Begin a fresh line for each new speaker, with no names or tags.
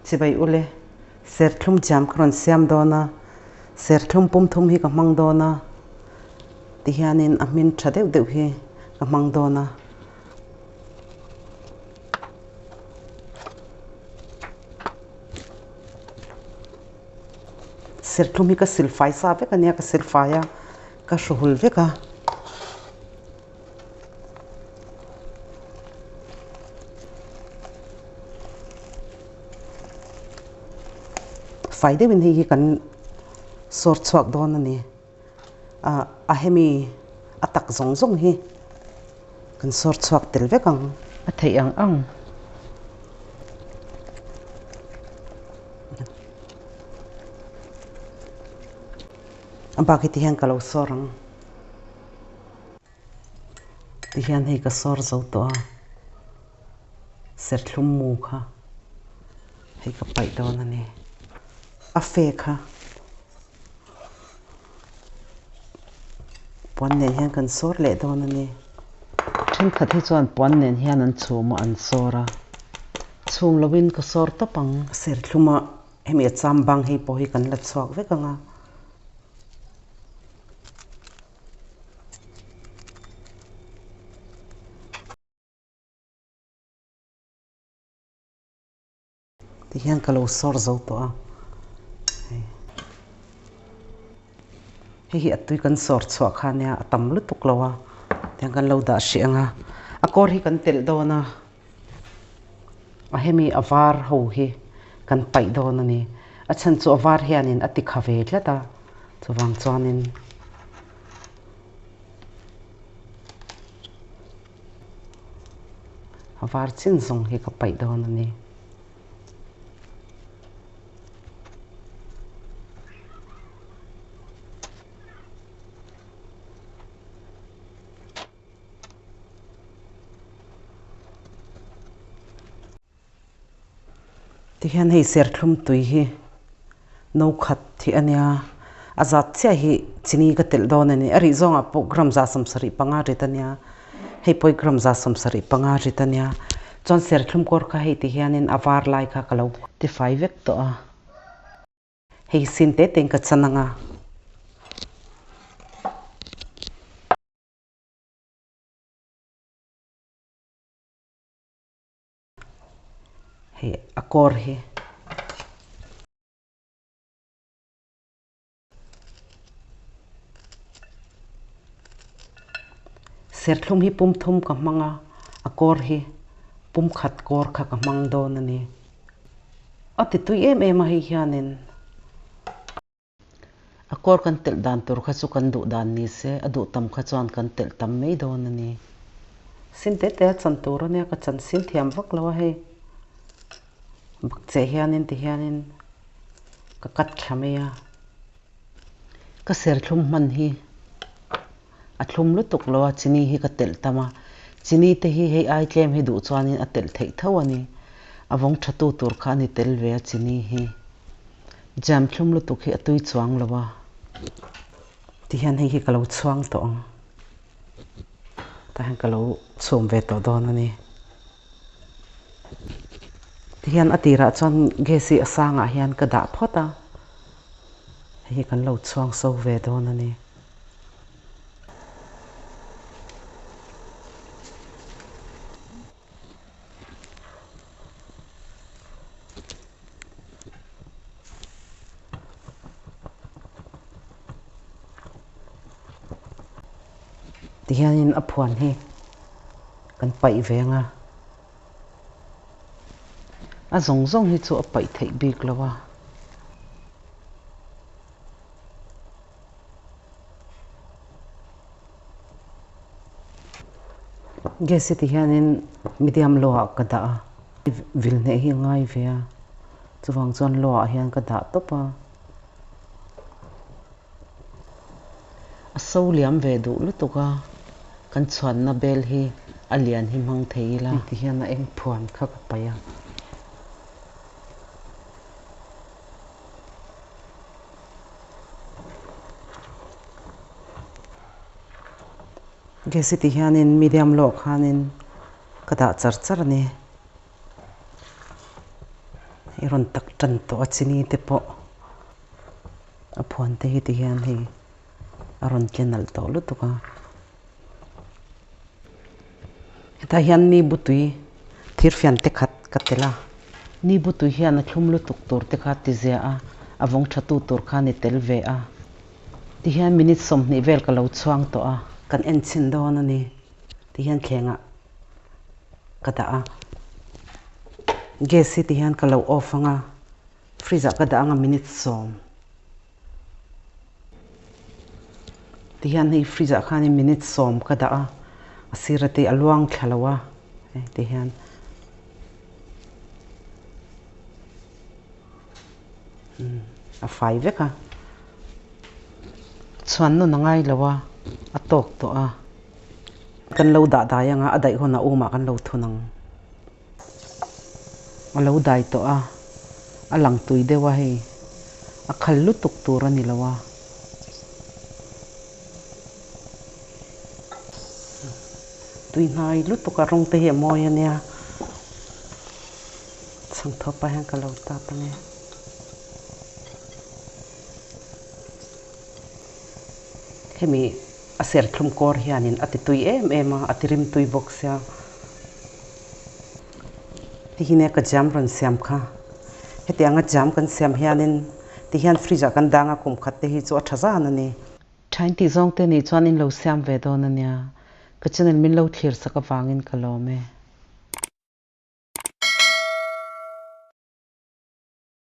Chibai ule, serthlum jam ka rawn siam dawn a, serthlum pum thum hi ka hmang dawn a, tihianin a hmin tha deuh deuh hi ka hmang dawn a. Serthlum hi ka silfai sa vek a nia, ka silfai a, ka hruhul vek a. Fai deuhin hei hi kan sawr chhuak dawn a ni. A hemi a tak zawng zawng hi kan sawr chhuak tel vek ang. A theih ang ang. A bak hi ti hian ka lo sawr ang. Tihian hei ka sawr zo tawh a, serthlum mu kha hei ka paih dawn a ni. A fe kha puan nen hian kan sawr leh dawn a ni. Thenkhat hi chuan puan nen hian an chhum a, an sawr a, chhum lovin ka sawr tawp ang. Serthluma hemi a cham bang hei pawh hi kan la chhuak vek ang a. Ti hian ka lo sawr zo tawh a, hei hi a tui kan sawr chhuah kha nia a tam lutuk lo a, tiang kan lo dah hrih ang a, a kawr hi kan telh dawn a, a hemi a var ho hi kan paih dawn a ni, a chhan chu a var hianin a ti kha ve tlat a. Chuvang chuanin a var chin zawng hi ka paih dawn a ni. Tihian hei serthlum tui hi no khat hi a nia, a zat chiah hi chini ka telh dawn a ni. A rih zawngah pawh gram za 75 rit a nia, hei pawh hi gram za 75 rit a nia. Chuan serthlum kawr kha hei tihianin a var lai kha ka lo tifai vek tawh a. Hei sin te tein ka chan ang a. Hei a kawr hi. Serthlum hi pum thum ka hmang a, a kawr hi pum khat kawr kha ka hmang dawn a ni. A ti tui em em a hei hianin. A kawr kan telh dan tur kha chu kan duh dan ni se, a duh tam kha chuan kan telh tam mai dawn a ni. Sin te te a chan tur a nia, ka chan sin thiam vak lo a hei. Bak che hianin ti hianin ka cut thla mai a. Ka serthlum hman hi a thlum lutuk lo a, chini hi ka telh tam a. Chini te hi hei ai tlem hi duh chuanin a telh theih tho a ni. A vawng tha tu tur kha a ni tel ve a chini hi. Jam thlum lutuk hi a tui chuang lo a. Tihian hei hi ka lo chhuang tawh ang. Tah hian ka lo chhum ve tawh dawn a ni. Tihian a tirah chuan gas hi a sangah hian ka dah phawt a. Hei hi kan lo chhuang so ve dawn a ni. Tihianin a phuan hi kan paih ve ang a, a zawng zawng hi chu a paih theih bik lo a. Gas hi ti hianin medium low ah ka dah a, vil hneh hi a ngai ve a, chuvang chuan low ah hian ka dah tawp a. A so liam ve duh lutuk a, kan chhuanna bel hi a lian hi hmang thei ila. Ti hian a eng phuan kha ka paih a. Gas hi ti hianin medium low khanin ka dah char char a ni. I rawn tak tan tawh a chini te pawh a phuan te hi ti hian hei a rawn tle nalh tawh lutuk a. Hetah hian ni bu tui thirfian te khat ka tel a. Ni bu tui hian a thlum lutuk tur te kha ti zia a, a vawng tha tu tur kha ni tel ve a. Tihian minute 20 vel ka lo chhuang tawh a. Kan en chhin dawn a ni. Tihian thlengah ka dah a. Gas hi tihian ka lo off ang a, fridge ah ka dah ang a minute sawm. Tihian hei fridge ah khanin minute 10 ka dah a, a sir ate a luang thla lo a, hei tihian. A fai vek a, chhuan nun a ngai lo a, a tawk tawh a. Kan lo dah dai anga a daih hunah umah kan lo thun ang. A lo dai tawh a, a lang tui deuh a hei, a khal lutuk tur a ni lo a. Tui hnai lutuk a rawng te hi a mawi a nia. Chhangthawp ah hian ka lo tap ang e. Hemi a serthlum kawr hianin a ti tui em em a, a ti rim tui bawk sia. Ti hi nia ka jam rawn siam kha. Hetianga jam kan siam hianin ti hian fridge ah kan dang a kum khat te hi chu a tha zan a ni. Thain tih zawng te nih chuan in lo siam ve dawn a nia. Ka channel min lo thlir sak avangin ka lawm e.